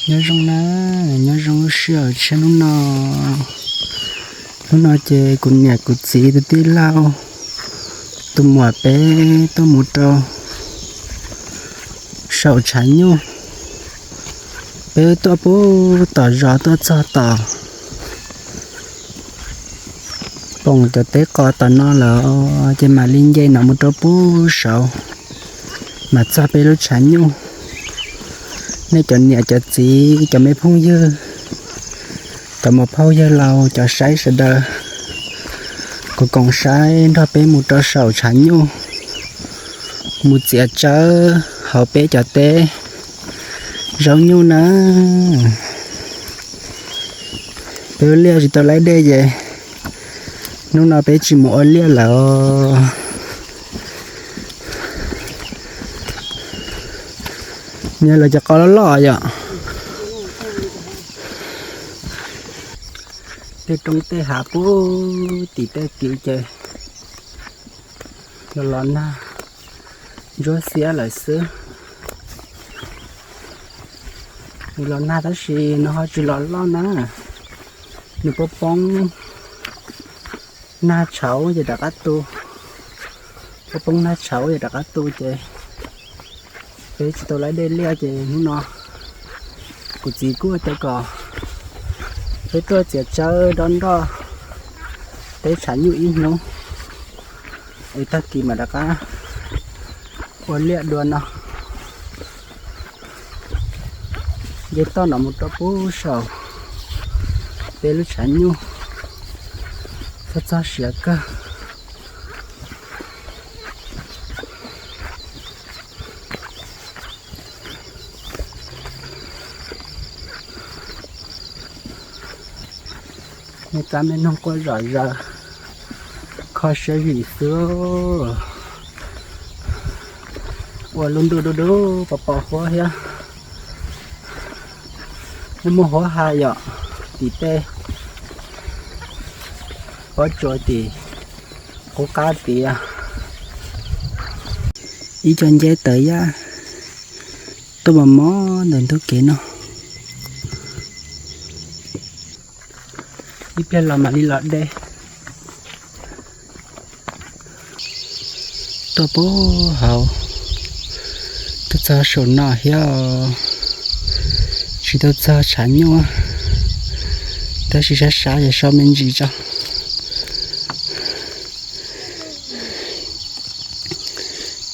Nyob zoo na, nyob zoo lub sij hawm tshiab hnub no. Hnub no ces kuv niam kuv txiv tus tij laug tus muam peb tuaj mus rau saum tshav nyuj. Peb tuaj puag tom zos tuaj txog tom poom cov teb qos tom no lawm ces mam li nce no mus rau puag saud, mam txog peb lub tshav nyuj. Nej cov niam cov txiv cov me phooj ywg, cov muam phauj yawg laus cov saib sawv daws, kuv koom saib nrog peb mus rau saum tshav nyuj, mus txiav tsawb hauv peb cov teb zaub nyuj na. Peb ua liaj tsis tau laib dej ces hnub no peb tsis mus ua liaj lawm. Nyob lawv cov qos loj loj yom. Tej roob tej hav puag tim tej kiv ces los los nag ntsuab xiab lawm xwb. Nws los nag tab sis nws ho tsis los loj na, nws poob poob nag tshauv ces rov qab tu, poob poob nag tshauv ces rov qab tu ces peb tsis tau laib dej liaj ces hnub no kuv txiv kuj hais tias kom peb tuaj txiav tsawb dob nroj teb tshav nyuj ib hnub es tag kis mam rov qab ua liaj dua no. Nce toj no mus rau puag saum peb lub tshav nyuj, txog txog siav kawg. Nej cov me noog quaj zom zaws, kho siab zim xwb. Ua lub ntuj dub dub pos pos huab thiab, muaj muaj huab ha yom, tim tej pob tsuas tim qub qab tid. Ib co nceb tawv yaj tuaj mos mos ntawm ntug kev no. Ib pliag los mam li los de. Tuaj puag hauv, tuaj txog saum no thiab, tsis tau txog tshav nyuj, tab sis sab sab ces so me ntsis tso.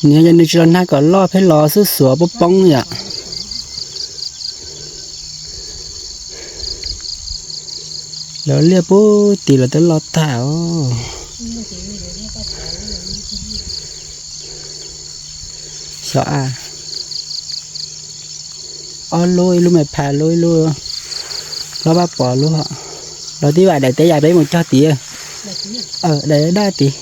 Nws yog nws tsis los nag kom loj pheej los xub xuav poob poob yom. Lawv liaj puag tim lawv twb loj tag os. Xyov a, ob lub, ib lub me pha lub, ib lub hlob Vaj Pov lub. Los tib vam daim teb yam peb mus cog tid. Daim daj tid.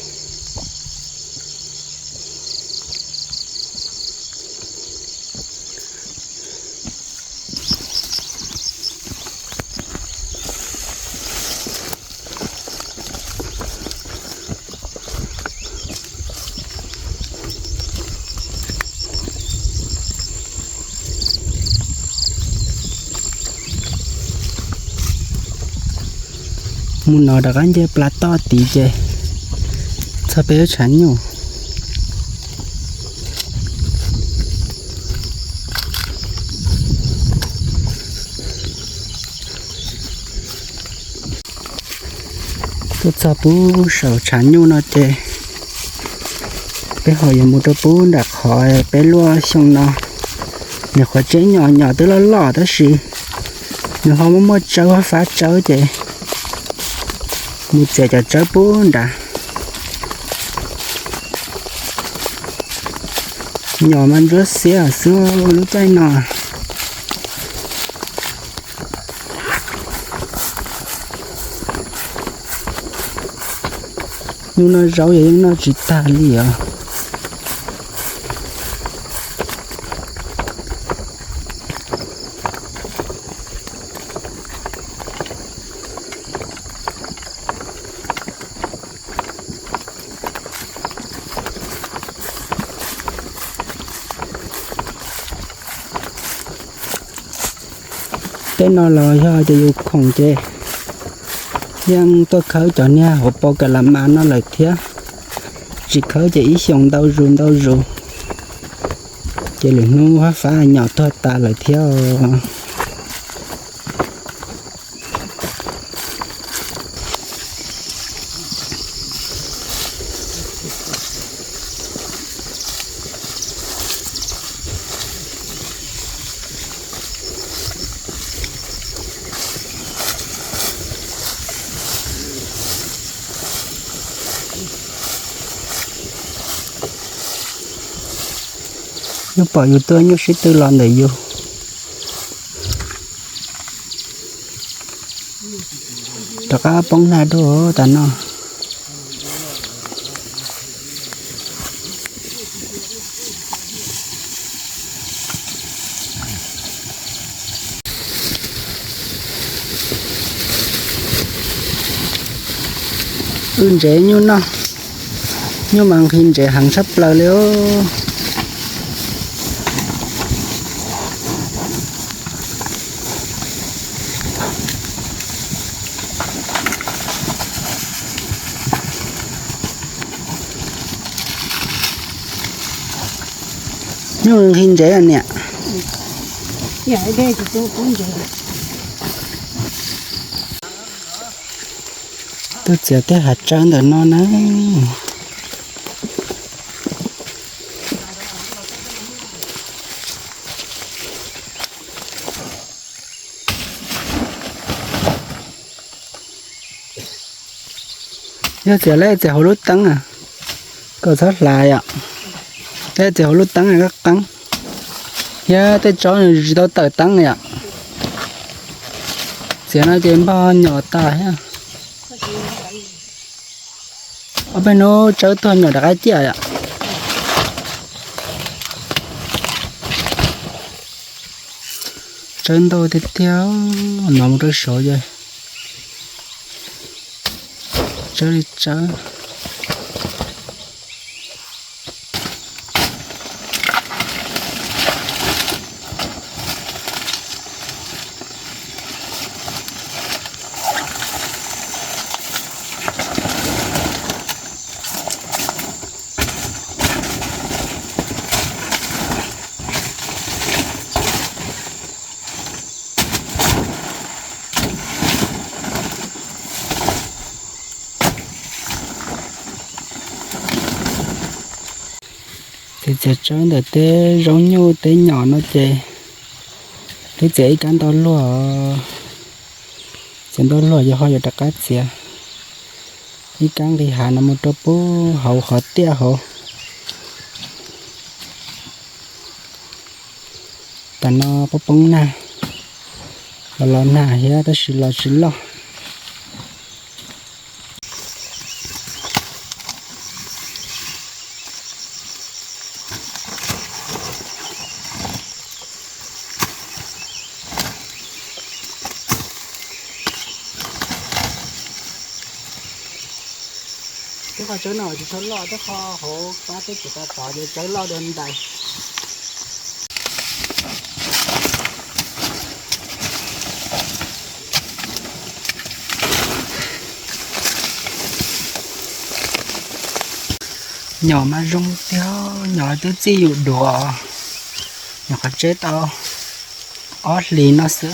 Mus no rov qab nce plas toj tid ces txog peb lub tshav nyuj. Tuaj txog puag saum tshav nyuj no ces peb ho yuav mus rau puag nram qhov peb luaj xyoo no. Nws qhov tseeb nyom nyom twb loj loj tab sis nws ho muaj muaj tsawb, fab tsawb ces mus txiav cov tsawb puag nrad. Nyom mas ntsuab xiab xwb lub caij no. Hnub no zaub yeej noj tsis tag li os. Teb no los yog tias yus khoom ces yeej tuaj khawb cov niag hauv paus kas las mas no lawm thiab. Tsis khawb ces ib xyoos ntau zus ntau zus, ces lwm hnub fab fab nyom tuag tas lawm thiab os. Nyuj pom yus tuaj nyuj sib tw los ntawm yus. Rov qab poob nag dua tas no. Wb ntsev nyuj noj, nyuj mas nqhis ntsev heev tshaj plaws li os. Nyuj nqhis ntsev niam. Twb txiav tej hav tsawb ntawm no na. Yog txiav lawm txiav hauv lub teeb, kom txhob hlais yom. Tej txiav hauv lub teeb qab qeeb, thiab tej tsob nws tsis tau tawm teeb yom. Txiav no ces npog nyom tas thiab. Ob peb hnub tsawb tuag nyom rov qab ciaj yom. Tsawb ntau tiag tiag, no mus rau saud ces tsawb li tsawb. Ces txiav tsawb ntawm tej zaub nyuj tej nyom no ces twb txiav ib kab ntau luaj. Txiav ntau luaj yog ho yuav rov qab txiav ib kab nqis hav no mus rau pub hauv qhov tiaj hauv. Tas no poob poob nag, los los nag thiab tab sis los tsis loj. Tej qhov tsawb no tsis tshua loj, tej qhov hauv pab teb chaws tod ces tsawb loj dua ntais. Nyom mas zoo tiag, nyom twb txij yus duav, nyom qhov tseb tau ob hlis no xwb,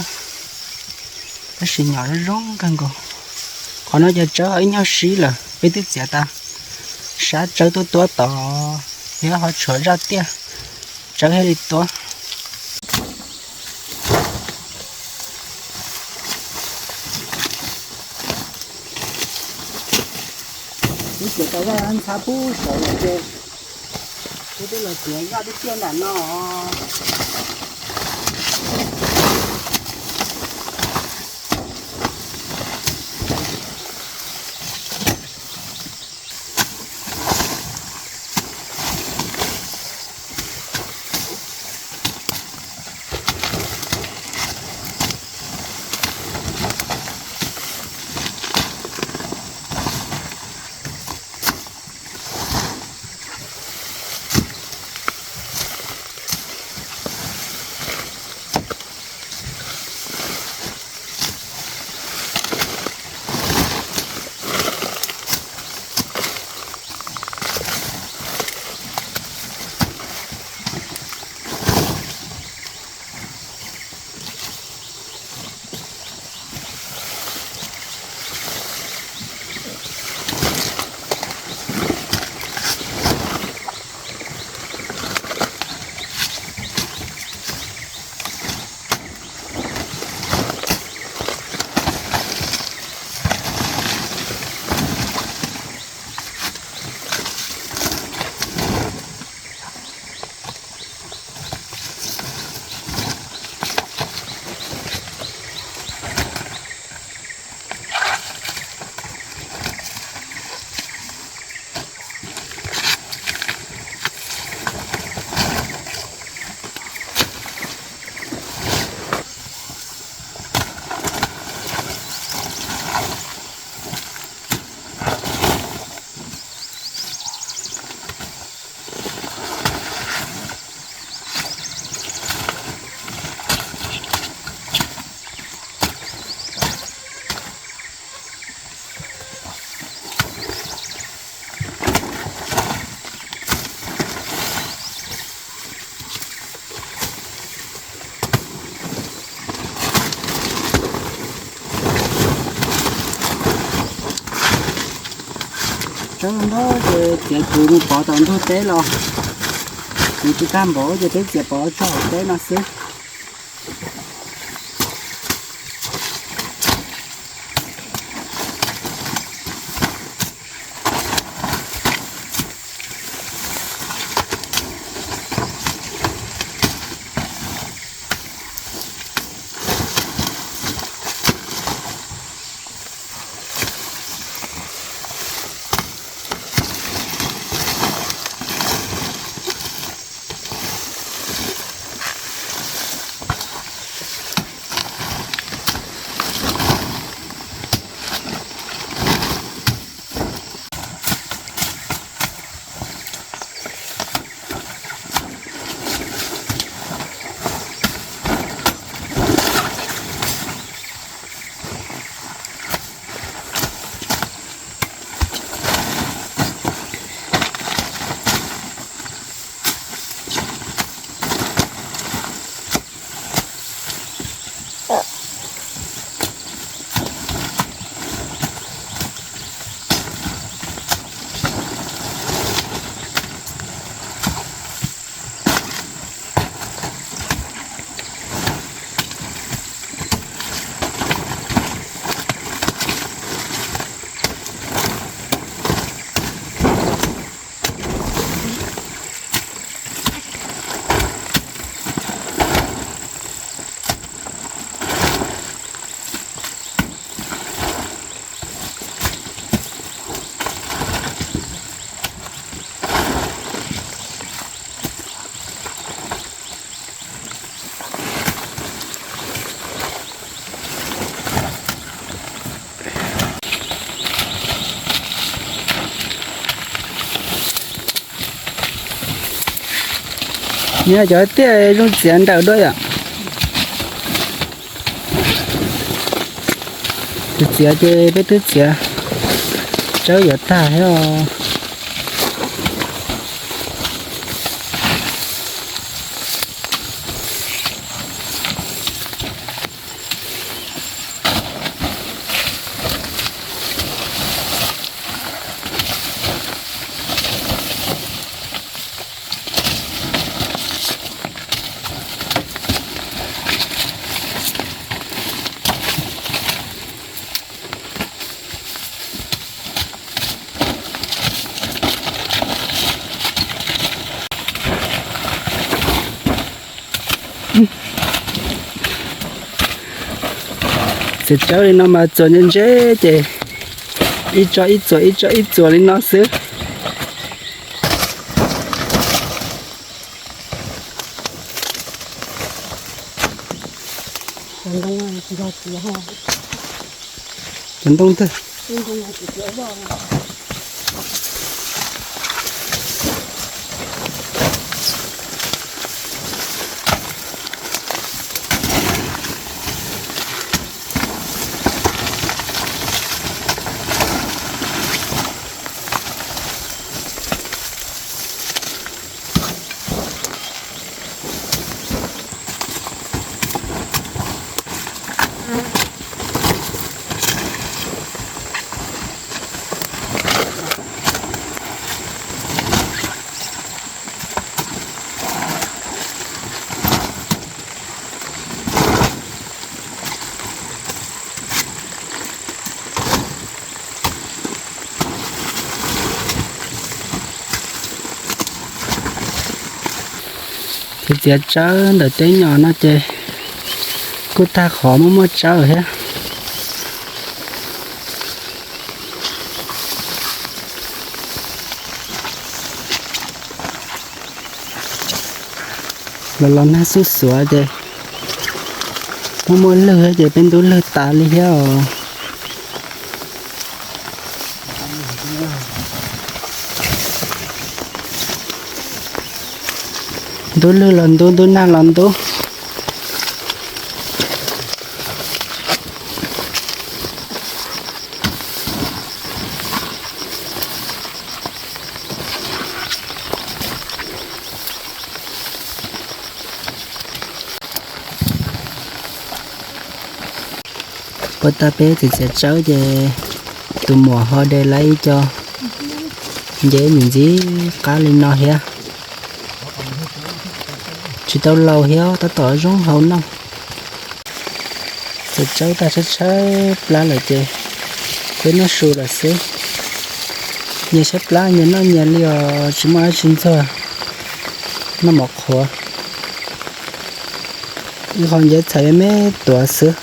tab sis nyom zoo zoo kawg nkaus. Qhov no ces tsawb ho ib nyuag sib lawm, peb twb txiav tas sab tsawb tuab tuab tod, thiab ho tshuav zaj tiaj, tsawb thiaj li tuab. Twb txiav tau zaj ntxhab pub saud lawm ces kuv twb los txiav zaj tiaj tiaj nram no. Tsawb ntau ces txiav kuv mus pov tom ntug teb los, kuv tsis tag npaum ces peb txiav pov tso hauv teb no xwb. Nyob cov tiaj zoo txiav nrawm dua yom. Txiav txiav ces peb twb txiav tsawb yuav tag thiab os. Txiav tsawb li no mas txuas ntse ntse ces ib tsob ib txuas ib tsob ib txuas li no xwb. Cov ntoo twg? Ces txiav tsawb ntawm teb nyom no ces kuj tag qhov muaj muaj tsawb thiab. Los los nag xuj xuav ces muaj muaj lwg thiab ces peb ntub lwg tas li thiab os. Ntub lwg los ntub, ntub nag los ntub. Puag ta peb txiav txiav tsawb ces tus muam ho de lawv ib co Nce ntxiv ntxiv qab li no thiab. Tsis tau laus thiab tab tom zoo hauv no. Txawm tsawb tag tshaib tshaib plab lawm ces peb noj su lawm xwb. Nyias tshaib plab nyias noj nyias li os, tsis muaj dab tsi ntxuag, noj mov qhuav. Ib qho nce txhais me me tuav xwb.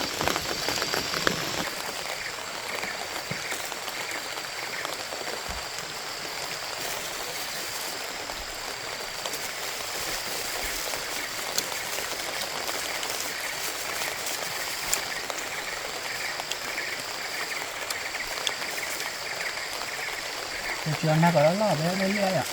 Tsis nag kom loj loj peb liaj yom.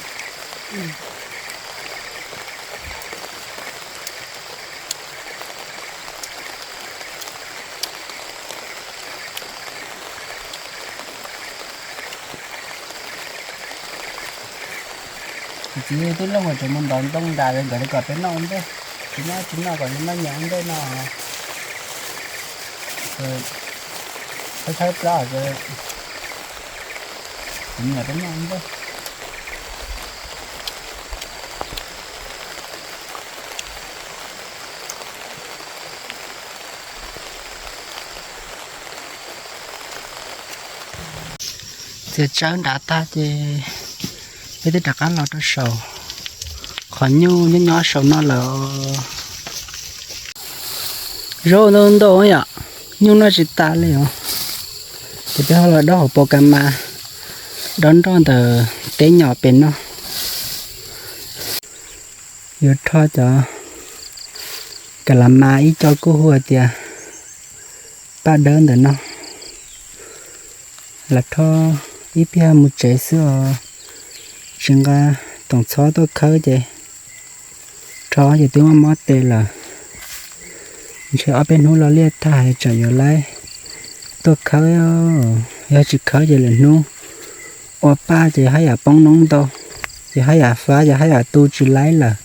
Kuv txiv tub Looj tseem mus ntov ntoo nram nkawd li kom peb noj ua ntej. Tsis noj tsis noj kom noj nyias ua ntej no. Tshaib tshaib plab ces kuv nyiam peb noj ua ntej. Txiav tsawb nrad tag ces peb twb rov qab los rau saum qhov nyuj nyob nyob saum no lawm. Zaub ntau ntau yom, nyuj noj tsis tas li os. Ces peb ho los dob hauv paus kas mas, dob nroj ntawm teb nyom pem no. Yuav rho cov kas las mas ib co kuj hu tias paj dawb ntawm no. Lam rho ib pliag mus tsev xwb os, tsis nqa toom txhob tuaj khawb ces rho ces twb muaj mob tes lawm. Ntshe ob peb hnub los liaj tag tsam yuav laib tuaj khawb. Yog tsis khawb ces lwm hnub ua paj ces haj yam poob noob ntau, ces haj yam fab ces haj yam tu tsis laib lawm.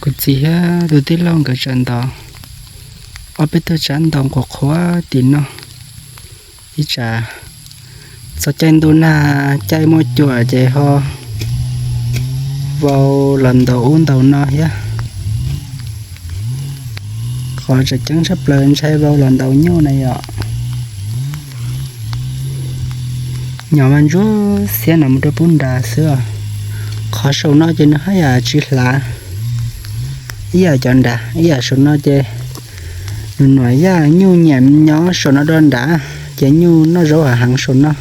Kuv txiv thiab tus tij laug nkawd tseem ntov ob peb tug tsab ntoo qhuav qhuav tim no. Ib tsam txog caij ntuj nag caij muaj cuam ces ho vau los ntaus ub ntaus no thiab. Qhov tseem ceeb tshaj plaws ntshai vau los ntaus nyuj na yom. Nyom mas ntsuab xiab no mus rau pub nrad xwb os. Qhov saum no ces nws haj yam tsis hlav ib yam cov nrad, ib yam saum no ces nws nuam yaj nyuj nyiam nyob saum no dua nrad, ces nyuj noj zaub hav heev saum no.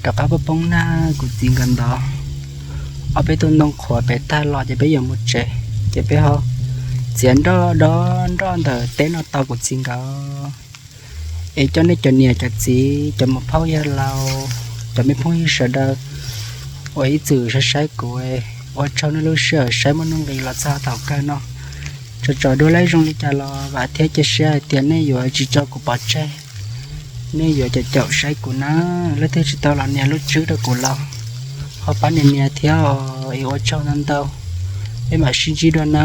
Rov qab poob poob nag, kuv txiv nkawd ntov ob peb tug ntoo qhuav pem tag los ces peb yuav mus tsev, ces peb ho txiav nroj dob nroj ntawm teb no tos kuv txiv nkawd. Es coj nej cov niam cov txiv, cov muam phauj yawg laus, cov me phooj ywg sawv daws uas ib txwm saib saib kuv, ua tsaug nej lub sij hawm saib muaj nuj nqis los txog thaum kawg no. Tso tso dua lawm zoo li cas los vam thiab cia siab hais tias nej yuav tsis tso kuv pov tseg, nej yuav caum caum saib kuv na. Leej twg tsis tau los nias lub tswb rau kuv los ho pab nias nias thiab os. Es ua tsaug ntau ntau, peb mam sib ntsib dua na.